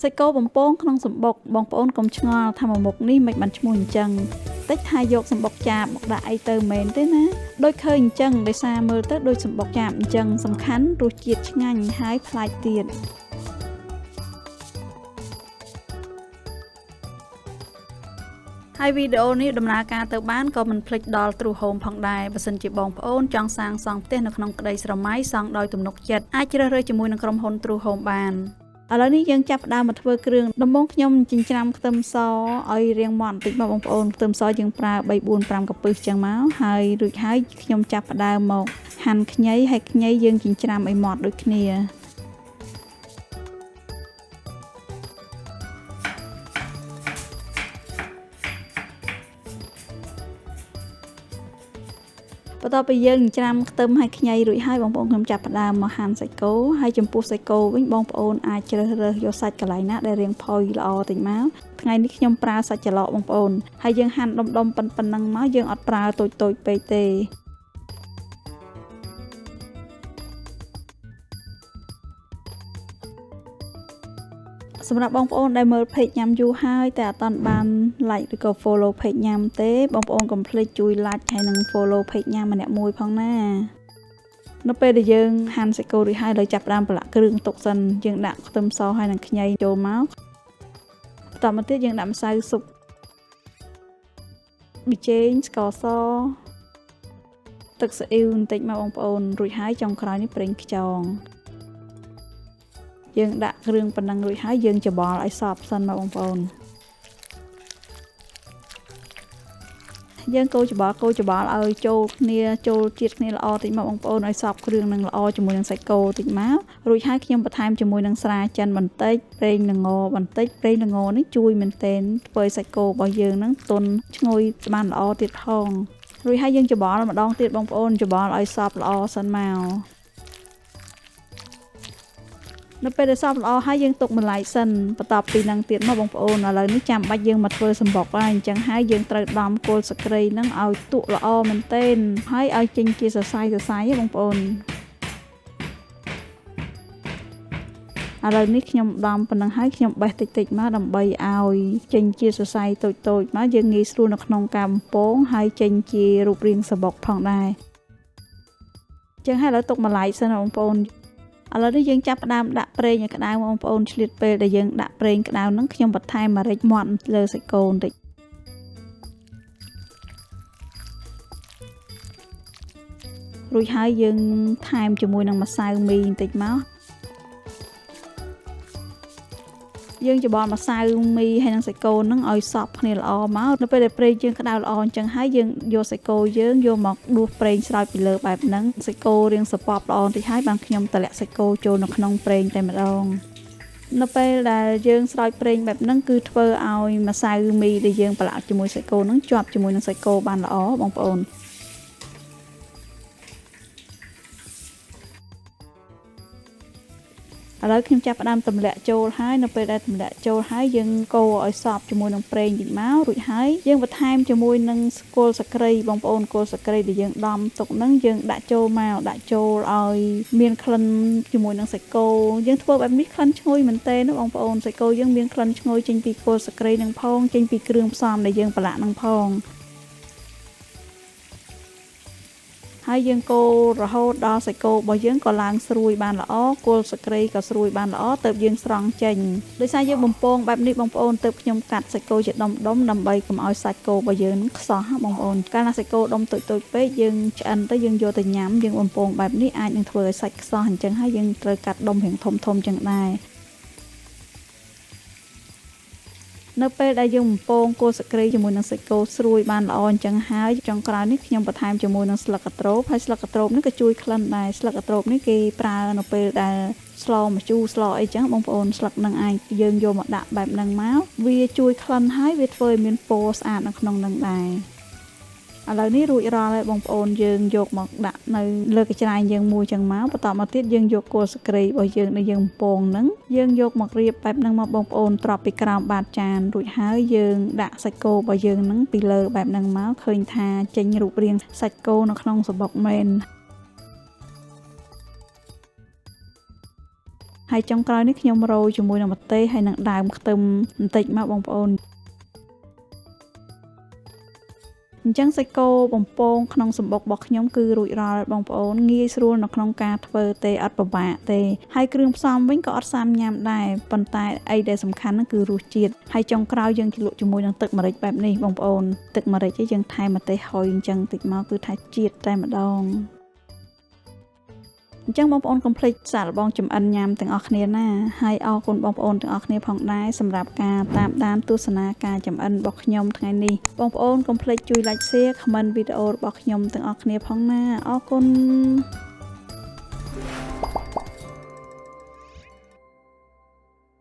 សាច់គោបំពងក្នុងសំបុកបងប្អូនកុំឆ្ងល់ថាមួយមុខនេះមិនបានឈ្មោះអញ្ចឹងតិចថាយកសំបុកចាបមកដាក់អីទៅមែនទេណាដូចឃើញអញ្ចឹងដោយសារមើលទៅដូចសំបុកចាបអញ្ចឹងសំខាន់រសជាតិឆ្ងាញ់ហើយប្លែកទៀតហើយវីដេអូនេះដំណើរការទៅបានក៏មិនភ្លេចដល់ True Home ផងដែរបើសិនជាបងប្អូនចង់សាងសង់ផ្ទះនៅក្នុងក្តីស្រមៃសង់ដោយទំនុកចិត្តអាចជ្រើសរើសជាមួយនឹងក្រុមហ៊ុន True Home បានឥឡូវនេះយើងចាប់ផ្ដើមមកធ្វើគ្រឿងដំបូងខ្ញុំចិញ្ច្រាំខ្ទឹមសឲ្យរាងម៉ត់បន្តិចមកបងប្អូនខ្ទឹមសយើងប្រើ3 4 5កំពឹសចឹងមកហើយរួចហើយខ្ញុំចាប់ផ្ដើមមកហាន់ខ្ញីហើយខ្ញីយើងចិញ្ច្រាំឲ្យម៉ត់ដូចគ្នាបន្ទាប់ពីយើងច្រាំខ្ទឹមហើយខ្ញីរួចហើយបងប្អូនខ្ញុំចាប់ផ្ដើមមកហាន់សាច់គោហើយចំពោះសាច់គោវិញបងប្អូនអាចជ្រើសរើសយកសាច់កន្លែងណាដែលរាងផុយល្អតិចមកថ្ងៃនេះខ្ញុំប្រើសាច់ច្រឡកបងប្អូនហើយយើងហាន់ដុំៗប៉ុណ្ណឹងមកយើងអត់ប្រើតូចៗពេកទេសម្រាប់បងប្អូនដែលមើល page ញ៉ាំយូរហើយតែអត់ទាន់បាន like ឬក៏ follow page ញ៉ាំទេបងប្អូនកុំភ្លេចជួយ like ហើយនិង follow page ញ៉ាំម្នាក់មួយផងណានៅពេលដែលយើងហាន់សាច់គោរួចហើយលើចាប់ផ្ដើមប្រឡាក់គ្រឿងទុកសិនយើងដាក់ខ្ទឹមសហើយនិងខ្ញីចូលមកបន្តមកទៀតយើងដាក់ម្សៅស៊ុបប៊ីចេងស្ករសទឹកស៊ីអ៊ីវបន្តិចមកបងប្អូនរួចហើយចុងក្រោយនេះប្រេងខ្យងយើងដាក់គ្រឿងប៉ុណ្ណឹងរួចហើយយើងច្របល់ឲ្យសព្វសិនមកបងប្អូនយើងកូរច្របល់ឲ្យចូលគ្នាចូលជាតិគ្នាល្អតិចមកបងប្អូនឲ្យសព្វគ្រឿងនឹងល្អជាមួយនឹងសាច់គោតិចមករួចហើយខ្ញុំបន្ថែមជាមួយនឹងស្រាចិនបន្តិចប្រេងល្ងបន្តិចប្រេងល្ងនេះជួយមែនទែនធ្វើឲ្យសាច់គោរបស់យើងនឹងទន់ឈ្ងុយបានល្អទៀតផងរួចហើយយើងច្របល់ម្ដងទៀតបងប្អូនច្របល់ឲ្យសព្វល្អសិនមកនៅពេលដែលសព្វល្អហើយយើងទុកម្លាយសិនបន្ទាប់ពីនឹងទៀតមកបងប្អូនឥឡូវនេះចាំបាច់យើងមកធ្វើសំបុកហើយអញ្ចឹងហើយយើងត្រូវដំគល់សក្រីនឹងឲ្យទក់ល្អមែនទែនហើយឲ្យចេញជាសរសៃបងប្អូនឥឡូវនេះខ្ញុំដំប៉ុណ្ណឹងហើយខ្ញុំបេះតិចៗមកដើម្បីឲ្យចេញជាសរសៃតូចៗមកយើងងាយស្រួលនៅក្នុងការបំពងហើយចេញជារូបរាងសំបុកផងដែរអញ្ចឹងហើយឥឡូវទុកម្លាយសិនបងប្អូនឥឡូវនេះយើងចាប់ផ្ដើមដាក់ប្រេងឲ្យក្តៅបងប្អូនឆ្លៀតពេលដែលយើងដាក់ប្រេងក្តៅហ្នឹងខ្ញុំបន្ថែមម្រេចមាន់លើសាច់គោបន្តិចរួចហើយយើងថែមជាមួយនឹងម្សៅមីបន្តិចមកយើងច្របល់ម្សៅមីហើយនឹងសាច់គោហ្នឹងឲ្យសព្វគ្នាល្អមកនៅពេលដែលប្រេងយើងក្តៅល្អអញ្ចឹងហើយយើងយកសាច់គោយើងយកមកដួសប្រេងស្រោចពីលើបែបហ្នឹងសាច់គោរាងសពប់ល្អបន្តិចហើយបានខ្ញុំតម្លាក់សាច់គោចូលនៅក្នុងប្រេងតែម្ដងនៅពេលដែលយើងស្រោចប្រេងបែបហ្នឹងគឺធ្វើឲ្យម្សៅមីដែលយើងប្រឡាក់ជាមួយសាច់គោហ្នឹងជាប់ជាមួយនឹងសាច់គោបានល្អបងប្អូនឥឡូវខ្ញុំចាប់ផ្ដើមទម្លាក់ចូលហើយនៅពេលដែលទម្លាក់ចូលហើយយើងកូរឲ្យសព្វជាមួយនឹងប្រេងតិចមករួចហើយយើងបន្ថែមជាមួយនឹងគល់សក្រីបងប្អូនគល់សក្រីដែលយើងដំទុកហ្នឹងយើងដាក់ចូលមកដាក់ចូលឲ្យមានក្លិនជាមួយនឹងសាច់គោយើងធ្វើបែបនេះក្លិនឈ្ងុយមែនទែនណាបងប្អូនសាច់គោយើងមានក្លិនឈ្ងុយចេញពីគល់សក្រីនឹងផងចេញពីគ្រឿងផ្សំដែលយើងប្រឡាក់នឹងផងហើយយើងកូររហូតដល់សាច់គោរបស់យើងក៏ឡើងស្រួយបានល្អគល់សក្រីក៏ស្រួយបានល្អទៅយើងស្រង់ចេញដោយសារយើងបំពងបែបនេះបងប្អូនទៅខ្ញុំកាត់សាច់គោជាដុំៗដើម្បីកុំឲ្យសាច់គោរបស់យើងនឹងខ្សោះបងប្អូនកាលណាសាច់គោដុំតូចៗពេកយើងឆ្អិនទៅយើងយកទៅញ៉ាំយើងបំពងបែបនេះអាចនឹងធ្វើឲ្យសាច់ខ្សោះអញ្ចឹងហើយយើងត្រូវកាត់ដុំរាងធំៗចឹងដែរនៅពេលដែលយើងបំពងគល់សក្រីជាមួយនឹងសាច់គោស្រួយបានល្អអញ្ចឹងហើយចុងក្រោយនេះខ្ញុំបន្ថែមជាមួយនឹងស្លឹកកន្ទ្រោបហើយស្លឹកកន្ទ្រោបនេះក៏ជួយក្លិនដែរស្លឹកកន្ទ្រោបនេះគេប្រើនៅពេលដែលស្លម្ជូរស្លអីចឹងបងប្អូនស្លឹកនឹងឯងយើងយកមកដាក់បែបហ្នឹងមកវាជួយក្លិនហើយវាធ្វើឲ្យមានពណ៌ស្អាតនៅក្នុងនឹងដែរឥឡូវនេះរួចរាល់ហើយបងប្អូនយើងយកមកដាក់នៅលើកញ្ច្រែងយើងមួយចឹងមកបន្តមកទៀតយើងយកគល់សក្រីរបស់យើងដែលយើងបំពងហ្នឹងយើងយកមករៀបបែបហ្នឹងមកបងប្អូនត្រប់ពីក្រោមបាតចានរួចហើយយើងដាក់សាច់គោរបស់យើងហ្នឹងពីលើបែបហ្នឹងមកឃើញថាចេញរូបរាងសាច់គោនៅក្នុងសំបុកមែន ហើយចុងក្រោយនេះខ្ញុំរោយជាមួយនឹងម្ទេសហើយនឹងដើមខ្ទឹមបន្តិចមកបងប្អូនអញ្ចឹងសាច់គោបំពងក្នុងសម្បុករបស់ខ្ញុំគឺរួចរាល់បងប្អូនងាយស្រួលនៅក្នុងការធ្វើទេអត់ពិបាកទេហើយគ្រឿងផ្សំវិញក៏អត់សាំញ៉ាំដែរប៉ុន្តែអីដែលសំខាន់ហ្នឹងគឺរសជាតិហើយចុងក្រោយយើងជ្រលក់ជាមួយនឹងទឹកម្រេចបែបនេះបងប្អូនទឹកម្រេចយើងថែមម្ទេសហុយអញ្ចឹងតិចមកគឺថាជាតិតែម្ដងអញ្ចឹងបងប្អូនកុំភ្លេចសាកល្បងចម្អិនញ៉ាំទាំងអស់គ្នាណាហើយអរគុណបងប្អូនទាំងអស់គ្នាផងដែរសម្រាប់ការតាមដានទស្សនាការចម្អិនរបស់ខ្ញុំថ្ងៃនេះបងប្អូនកុំភ្លេចជួយ like share comment វីដេអូរបស់ខ្ញុំទាំងអស់គ្នាផងណាអរគុណ។